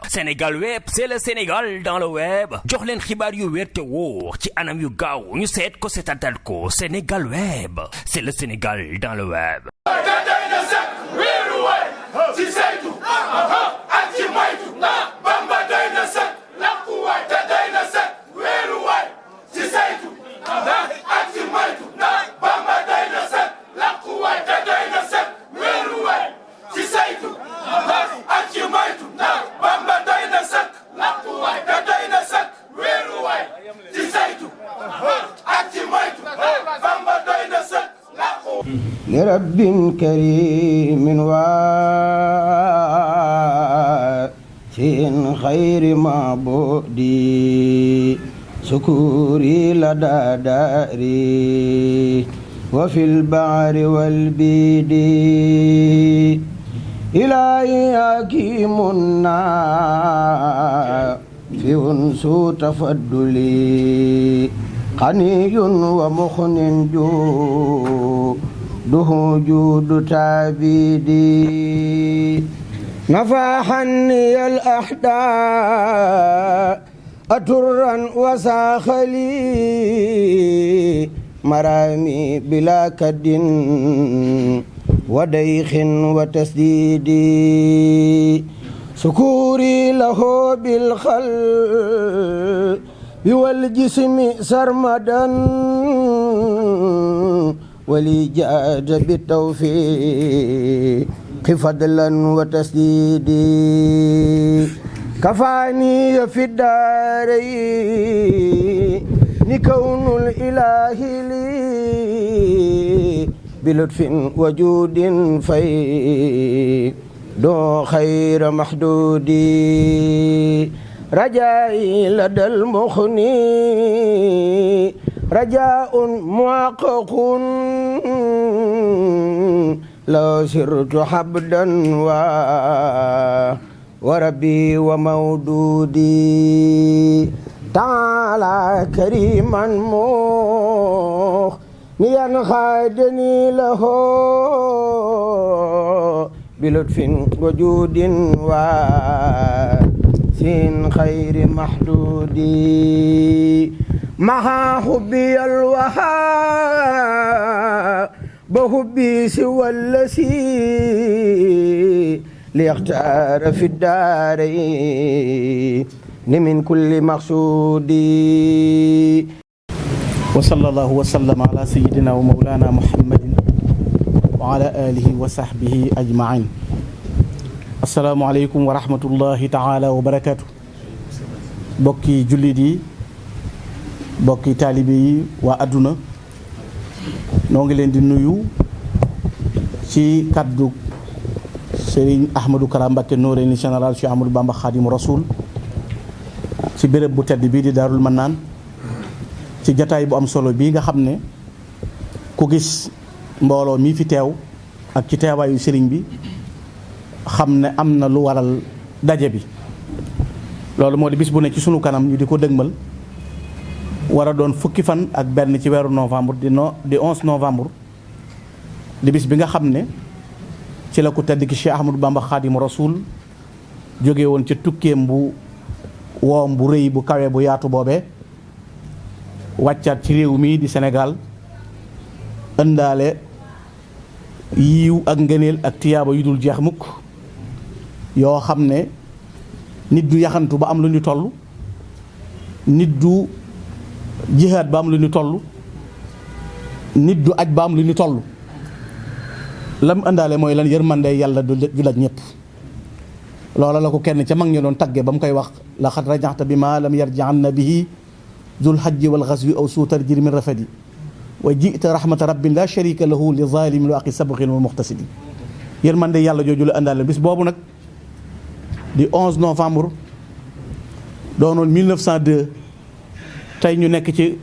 Sénégal Web, c'est le Sénégal dans le web. jox leen xibaar yu wér te wóor ci anam yu gaaw ñu seet ko seetatal ko. Sénégal Web, c'est le Sénégal dans le web. لرب كريم واسع خير معبود سكوري لدى داري وفي البحر والبيد إلهي حكيم في أنسو تفضلي غني ومخن جود تعبيدي نفاحني الأحداء أترا وساخلي مرامي بلا كد وديخ وتسديد سكوري له بالخلق والجسم سرمدا ولي جاد بالتوفيق فضلا وتسديدي كفاني في الدارين كون الإله لي بلطف وجود في دو خير محدودي رجائي لدى المخني رجاء محقق لو سرت حبدا وربي ومودودي تعالى كريما مغنيا خادني له بلطف وجود وسين خير محدودي مع حبي الوهاب بحبي سوى الذي ليختار في الدارين من كل مقصود وصلى الله وسلم على سيدنا ومولانا محمد وعلى آله وصحبه أجمعين. السلام عليكم ورحمة الله تعالى وبركاته. بوكي جلدي بوكي طالبي وأدنى noo ngi leen di nuyu ci kaddu Serigne Ahmadou Kara Mbacké Noreyni général Cheikh Ahmadou Bamba Khadim Rasoul ci béréb bu tedd bii di Daarul Mannaan ci jataay bu am solo bii nga xam ne ku gis mbooloo mii fi teew ak ci teewaayu Serigne bi xam ne am na lu waral daje bi loolu moo di bis bu ne ci sunu kanam ñu di ko dëgmal war a doon fukki fan ak benn ci weeru novembre di 11 novembre di bis bi nga xam ne ci la ko tedd ki Cheikh Ahmadou Bamba Khadim Rasoul jóge woon ca tukkeem bu woom bu rëy bu kawe bu yaatu boobee wàccaat ci réew mii di Sénégal ëndaale yiiw ak ngëneel ak tiyaaba yu dul jeex mukk yoo xam ne nit du yaxantu ba am lu ñu toll nit du jihaad ba am lu ñu toll nit du aj ba am lu ñu toll lam àndaale mooy lan yërmande yàlla du daj ñëpp loola la ko kenn ca mag ñi doon tagge ba mu koy wax laqad rajaxta bi ma lam yarji'anna bihi zul hajji wal ghazwi aw suutar jir min rafadi wa ji'ta rahmata rabbin la sharika lahu li zalimin wa aqi sabqin wa muqtasidi yërmande yàlla jooju la àndaale bis boobu nag di 11 novembre doonoon 1902 tey ñu nekk ci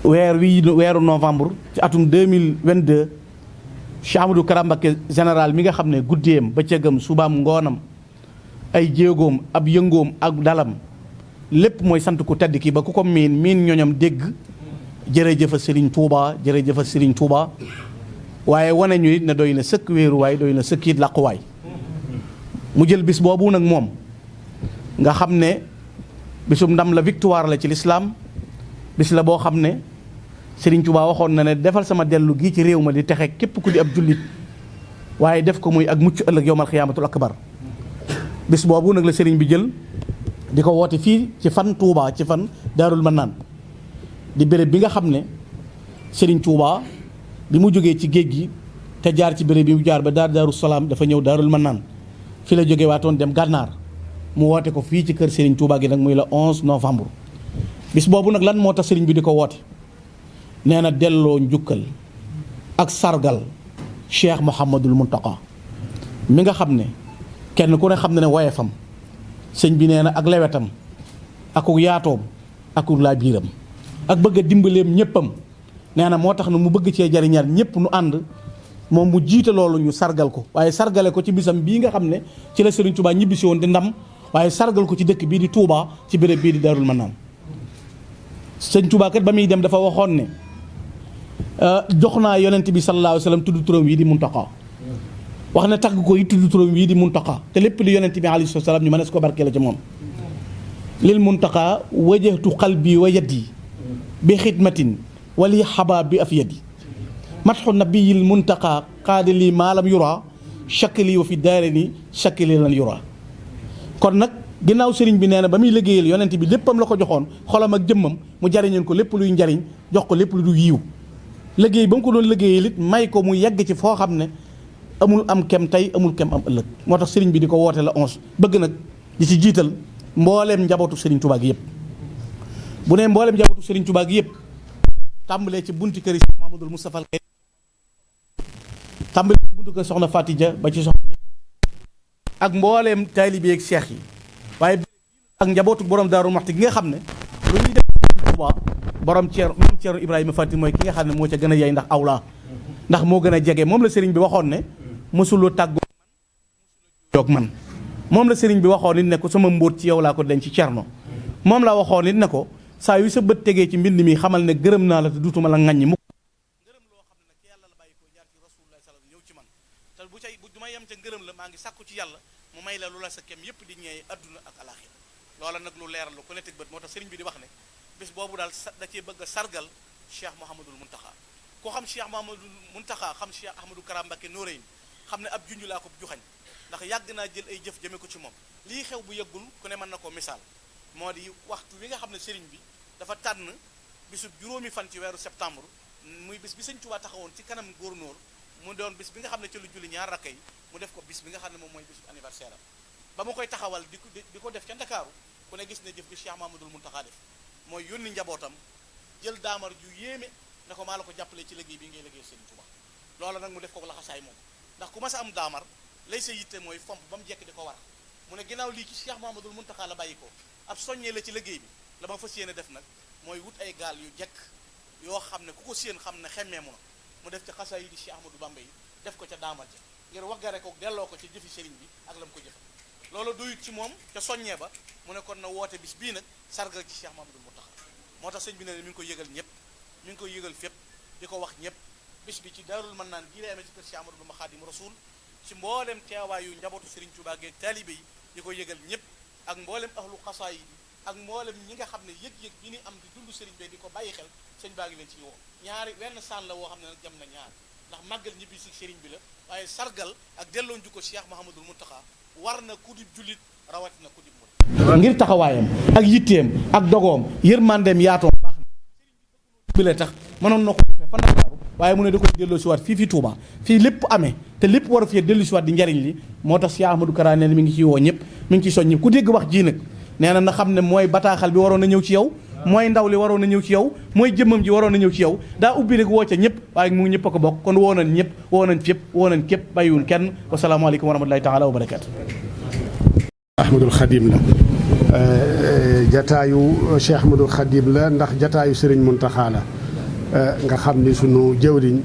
weeru novembre ci atum 2022 Cheikh Ahmadou Kara Mbacké général mi nga xam ne guddeem bëccëgam subaam ngoonam ay jéegoom ab yëngoom ak dalam lépp mooy sant ku tedd ki ba ku ko miin ñoñam dégg jërëjëfa Serigne Touba jërëjëfa Serigne Touba waaye wane ñu it ne doy na sëkk wéeruwaay doy na sëkk it làquwaay mu jël bis boobu nag moom nga xam ne bisum ndam la victoire la ci lislaam bis la boo xam ne Serigne Touba waxoon na ne defal sama dellu gii ci réew ma di texe képp ku di ab jullit waaye def ko muy ak mucc ëllëg yowmal xiyaamatul akbar bis boobu nag la Serigne bi jël di ko woote fii ci fan Touba ci fan Daarul Mannaan di béréb bi nga xam ne Serigne Touba bi mu jógee ci géej gi te jaar ci béréb bi mu jaar ba Daaru Salaam dafa ñëw Daarul Mannaan fi la jógee waatoon dem gànnaar mu woote ko fii ci kër Serigne Touba gi nag muy le 11 novembre bis boobu nag lan moo tax Serigne bi di ko woote nee na delloo njukkal ak sargal Cheikh Mouhamadul Mountakha mi nga xam ne kenn ku ne xam ne woyefam sëñ bi nee na ak lewetam akuk yaatoom akuk laa biiram ak bëgg a dimbaleem ñëppam nee na moo tax na mu bëgg cee jariñaat ñëpp nu ànd moom mu jiite loolu ñu sargal ko waaye sargale ko ci bisam bii nga xam ne ci la Serigne Touba ñibbisi woon di ndam waaye sargal ko ci dëkk bii di Touba ci béréb bii di Daarul Mannaan sëñ Touba kat ba muy dem dafa waxoon ne jox naa yonent bi sallallahu alayhi wa sallam tudd turam wii di Muntaqa wax ne tagg ko yi tudd turam wii di Muntaqa te lépp di yonent bi alayhi salaam ñu mënees ko barkeele ci moom lil Muntaqa wajjahtu qalbi wa yadi bi xidmatin wali xabaab bi af yadi matxu nabiyil Muntaqa qaadi lii maalam yura shakli wa fi daareni shakli lan yura kon nag ginnaaw sëriñ bi nee na ba muy liggéeyal yonent bi léppam la ko joxoon xolam ak jëmmam mu jariñeen ko lépp luy njariñ jox ko lépp lu du yiw liggéey ba mu ko doon liggéeyal it may ko mu yegg ci foo xam ne amul am kem tey amul kem am ëllëg moo tax sëriñ bi di ko woote la 11 bëgg nag di ci jiital mbooleem njabootu sëriñ Touba gi yëpp bu ne mbooleem njabootu sëriñ Touba gi yëpp tàmbalee ci bunti kër yi Mamadou Moustapha al tàmbalee ci bunti kër soxna Fatija ba ci soxna ak mbooleem taalibe ak seex yi waaye ak njabootu borom Daaru Muxti gi nga xam ne lu ñuy def sëriñ Touba borom maam Ceerno Ibrahima Fati mooy ki nga xam ne moo ca gën a yey ndax awlaa ndax moo gën a jege moom la sëriñ bi waxoon ne mësuloo tàggoo yoog man moom la sëriñ bi waxoon nit ne ko sama mbóot ci yow laa ko denc ci Cerno moom laa waxoon nit ne ko saa yu sa bët tegee ci mbind mi xamal ne gërëm naa la te duutuma la ŋàññi mukk ngërëm loo xam ne nag yàlla la bàyyi ko jaar ci rasulullah sallallahu ñëw ci man te bu cay bu ma yem ca ngërëm la maa ngi sàkku ci yàlla mu may la lu la sa kem yépp di ñeey adduna ak alaxira loola nag lu leeral lu ko ne teg bët moo tax sëriñ bi di wax ne bés boobu daal da cee bëgg a sargal Cheikh Mouhamadul Mountakha koo xam Cheikh Mouhamadul Mountakha xam Cheikh Ahmadou Kara Mbacké Noreyni xam ne ab junj laa ko juxañ ndax yàgg naa jël ay jëf jëme ko ci moom lii xew bu yëggul ku ne mën na koo misaal moo di waxtu wi nga xam ne sëriñ bi dafa tànn bisub juróomi fan ci weeru septembre muy bis bi sëñ Tuubaa taxawoon ci kanam góornóor mu doon bis bi nga xam ne ci lu julli ñaar rakka yi mu def ko bis bi nga xam ne moom mooy bisub anniversaire am ba mu koy taxawal di ko def ca Ndakaaru ku ne gis ne jëf bi Cheikh Mouhamadoul Mountakha def mooy yónni njabootam jël daamar ju yéeme ne ko maa la ko jàppale ci liggéey bi ngay liggéey sëñ Tuubaa loola nag mu def ko laxasaay moom ndax ku ma sa am daamar lay sa yitte mooy fomp ba mu jekk di ko war mu ne ginnaaw lii ci Cheikh Mouhamadoul Mountakha la bàyyi ko ab soññee la ci liggéey bi la ma fas yéene def nag mooy wut ay gaal yu jekk yoo xam ne ku ko séen xam ne xemmee mu na mu def ca xasaay yi di Cheikh Ahmadou Bamba yi def ko ca daamar ja ngir waggare ko delloo ko ci jëfi sëriñ bi ak la mu ko jëfe loolu doyut ci moom ca soññee ba mu ne kon na woote bis bii nag sargal ci Cheikh Mouhamadoul Mountakha moo tax sëñ bi ne mi ngi koy yëgal ñëpp mi ngi koy yëgal fépp di ko wax ñëpp bis bi ci Daarul Mannaan gii lay amee ci kër Cheikh Ahmadou Bamba Xaadimu Rasuul ci mboolem teewaayu njabootu Serigne Touba geeg taalibe yi di ko yëgal ñëpp ak mboolem ahlu xasaay yi ak mboolem ñi nga xam ne yëg-yëg bi ni am di dund Serigne bi di ko bàyyi xel sëñ baa ngi leen ci woo ñaari wenn saan la woo xam ne nag jam na ñaar ndax màggal ñibbi si Serigne bi la waaye sargal ak delloo njukko Cheikh Mouhamadoul Mountakha war na ku di jullit rawatina ku di murit ngir taxawaayam ak yitteem ak dogoom yërmandeem yaatoom baax na bi la tax mënoon na ko defee fa Ndakaaru waaye mu ne da koy delloo si waat fii Touba fii lépp amee te lépp war a fii dellu si waat di njariñ li moo tax Cheikh Ahmadou Kara nee na mi ngi ciy woo ñëpp mi ngi ciy soñ ñëpp ku dégg wax ji nag nee na xam ne mooy bataaxal bi waroon na ñëw ci yow mooy ndaw li waroon na ñëw ci yow mooy jëmmam ji waroon na ñëw ci yow daa ubbi rek woo ca ñëpp waaye mu ngi ñëpp a ko bokk kon woo nañ ñëpp woo nañ fépp woo nañ képp bàyyiwul kenn wasalaamaaleykum wa rahmatulahi taala wa barakaatu. Ahmadul Khadim la jataayu Cheikh Ahmadul Khadim la ndax jataayu Serigne Mountakha la nga xam ni sunu jëwriñ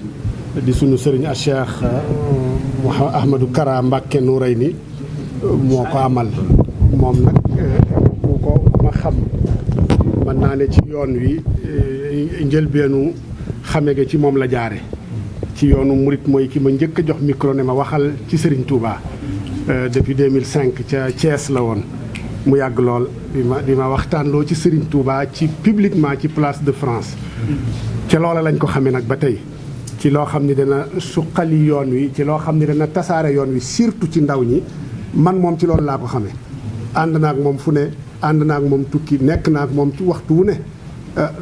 di sunu Serigne a Cheikh Ahmadou Kara Mbacké Noreyni moo ko amal moom nag ku ko ma xam mën naa ne ci yoon wi njëlbeenu xame ga ci moom la jaare ci yoonu murit mooy ki ma njëkk a jox micro ne ma waxal ci Serigne Touba depuis 2005 ca Thiès la woon mu yàgg lool di ma waxtaanloo ci Serigne Touba ci publiquement ci place de France ca loola lañ ko xamee nag ba tey ci loo xam ni dana suqali yoon wi ci loo xam ni dana tasaare yoon wi surtout ci ndaw ñi man moom ci loolu laa ko xamee ànd naak moom fu ne ànd naak moom tukki nekk naak moom ci waxtu wu ne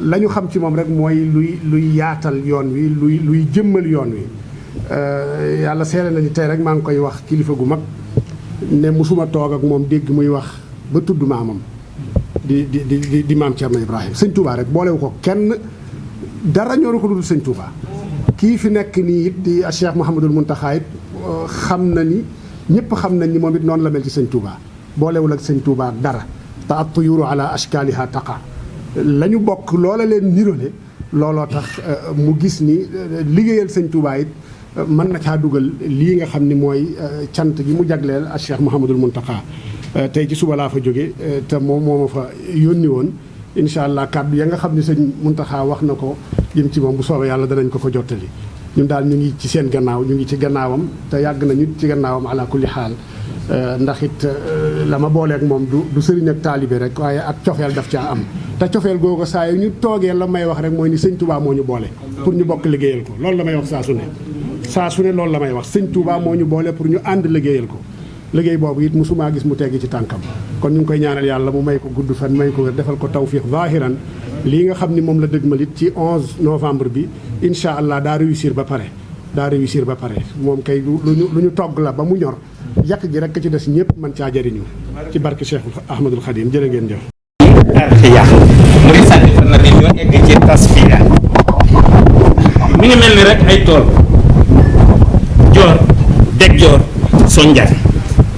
la ñu xam ci moom rek mooy luy yaatal yoon wi luy jëmmal yoon wi yàlla seere na ni tey rek maa ngi koy wax kilifa gu mag ne musuma toog ak moom dégg muy wax ba tudd maamam di maam Thierno Ibrahima sëñ Touba rek boolewu ko kenn dara ñoo ko dul sëñ Touba kii fi nekk nii it di Cheikh Mouhamadul Mountakha it xam na ni ñëpp xam nañ ni moom it noonu la mel ci sëñ Touba boolewul ak sëñ Touba ak dara te at tuyuru ala ashkaliha taqa la ñu bokk loola leen nirole looloo tax mu gis ni liggéeyal sëñ Touba it mën na caa dugal lii nga xam ni mooy cant gi mu jagleel ak Cheikh Mouhamadul Mountakha tey ci suba laa fa jóge te moom moo ma fa yónni woon incha allah kàddu ya nga xam ne sëñ Mountakha wax na ko jëm ci moom bu soobee yàlla danañ ko fa jottali ñun daal ñu ngi ci seen gannaaw ñu ngi ci gannaawam te yàgg nañu ci gannaawam ala kulli xaal ndax it la ma booleeg moom du sëriñ ak taalibe rek waaye ak cofeel daf caa am te cofeel googu saa yu ñu toogee la may wax rek mooy ni sëñ Touba moo ñu boole pour ñu bokk liggéeyal ko loolu la may wax saa su ne loolu la may wax sëñ Touba moo ñu boole pour ñu ànd liggéeyal ko liggéey boobu it mosumaa gis mu teggi ci tànkam kon ñu ngi koy ñaanal yàlla mu may ko gudd fan may ko wér defal ko tawfiq zahiran lii nga xam ni moom la dëgmal it ci 11 novembre bi incha allah daa réussir ba pare moom kay lu ñu togg la ba mu ñor yàq gi rek ci des ñëpp mën caa jëriñu ci barke Cheikh Ahmadul Khadim jërë ngeen jëf. mu ngi sànni fan na ñoo egg ci tasfiya mi ngi mel ni rek ay tool joor deg joor sonjaan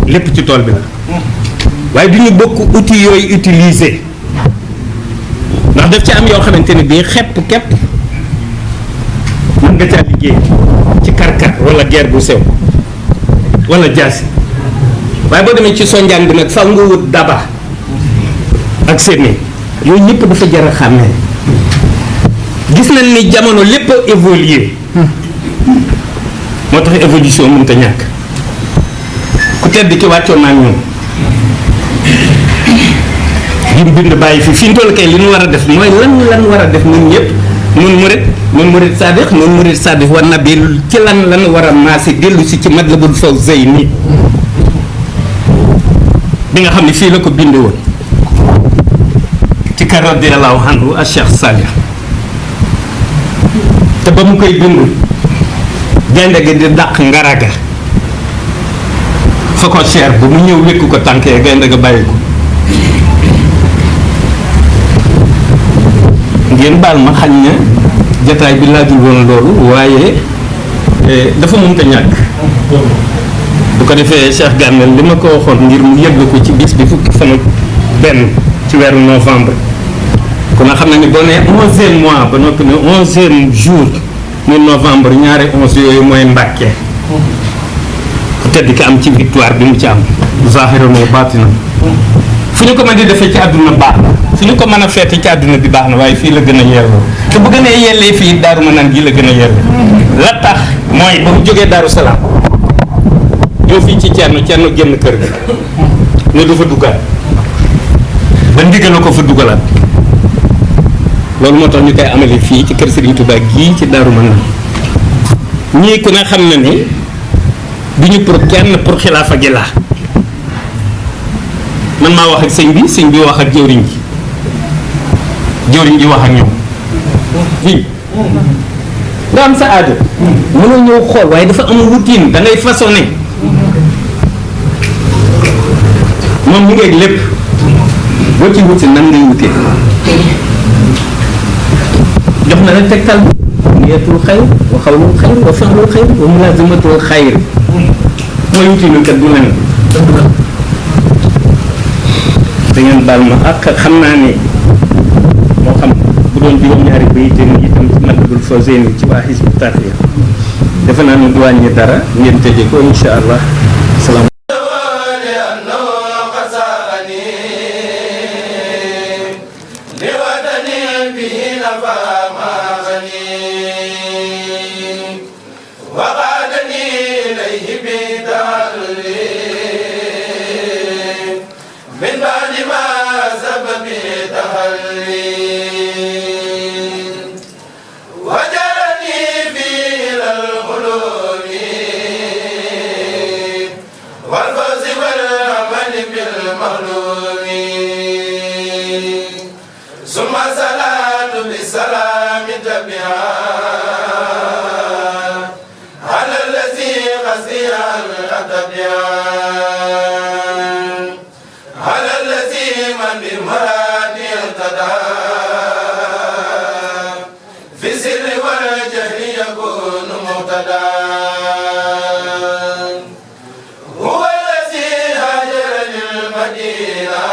lépp ci tool bi la waaye du ñu bokk outils yooyu utiliser ndax daf ci am yoo xamante ne bii xepp képp mën nga caa liggéey ci karkar wala geer bu sew wala jaasi waaye boo demee ci sonjaan bi nag faw nga wut daba ak sémé yooyu ñëpp dafa jar a xàmmee gis nañ ni jamono lépp a évolué moo tax évolution mënut a ñàkk ku tedd ki wàccoon naa ñoom lim bind bàyyi fi ñu toll kay li ñu war a def mooy lan war a def ñun ñëpp nun murid sadix war na bi ci lan war a maase dellu si ci Matlabul Fawzayni bi nga xam ne fii la ko bind woon ci kar radiyallahu anhu ak Cheikh Salih te ba mu koy bind gaynde gi di dàq ngaraga fa ko cher bu mu ñëw wékku ko tànkee gaynde ga bàyyi ko ngeen baal ma xañ na jataay bi laajul woon loolu waaye dafa mënta ñàkk bu ko defee Cheikh Gana li ma ko waxoon ngir mu yëgg ko ci bis bi fukki fan ak benn ci weeru novembre kon xam na ni boo nee 11e mois ba noppi ne 11e jour muy novembre ñaari 11 yooyu mooy Mbàkke ku tedd ki am ci victoire bi mu ci am zahiran wa batinan fu ñu ko mën di defee ci àdduna baax na fu ñu ko mën a feete ci àdduna bi baax na waaye fii la gën a yelloo te bu gën a yellee fii Daaru Manaan gi la gën a yelle la tax mooy ba mu jógee Daaru Salaam ñëw fii ci Cerno génn kër gi ne du fa duggaat ba ndigal la ko fa duggalaat loolu moo tax ñu koy amale fii ci kër Serigne Touba gii ci Daaru Manaan ñii ku ne xam na ni du ñu pour kenn pour xilaafa gi la man maa wax ak sëñ bi wax ak jëwriñ ji wax ak ñoom fii nga am sa aajo mënoo ñëw xool waaye dafa am routine da ngay façonné moom ñu ngeeg lépp boo ci wuti nan ngay wutee jox na la tegtal niyatul xayr wa xawlul xayr wa fi'lul xayr wa mulaazimatul xayr mooy wuti lu kat du nen da ngeen baal ma ak xam naa ne moo xam bu doon juróom-ñaari bayit itam ci Matlabul Fawzayni ci waa Hizbut Tarqiyyah defe naa ne du wàññi dara ngeen tëjee ko incha allah salaam. وقادني إليه بدار من بعد ما سبب تخلي وجرني في القلوب والفوز والعمل بالمغلوب ثم صلاة بالسلام تبعا على الذي قصي الأتبعا على الذي من بمراد اهتدى في السر والجهل يكون مهتدى هو الذي هاجر للمدينة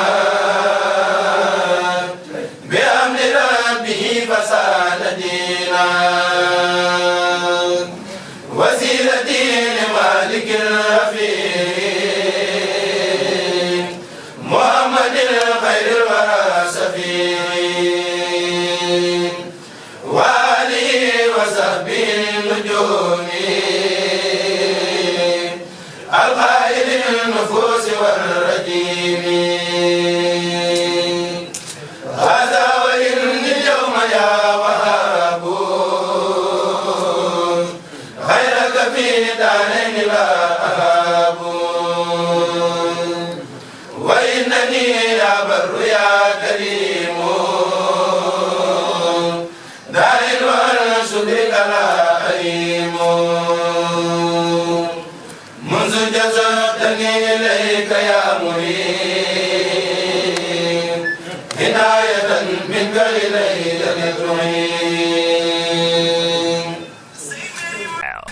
بأمر ربه فساد دينا وسيلتي لمالك الرفيق محمد الخير الورى سفيق وآله وصحبه النجوم القائل النفوس والرجيم هذا وإني اليوم يا وهاب خيرك في دارين لا أهاب وإنني يا بر يا كريم داعٍ وأنشدك لا أريم منذ جذبتني إليك يا مريد هداية منك إلي تعين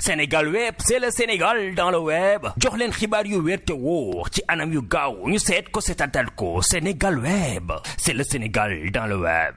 Sénégal web c'est le Sénégal dans le web jox leen xibaar yu wér te wóor ci anam yu gaaw ñu seet ko seetatal ko Sénégal web c'est le Sénégal dans le web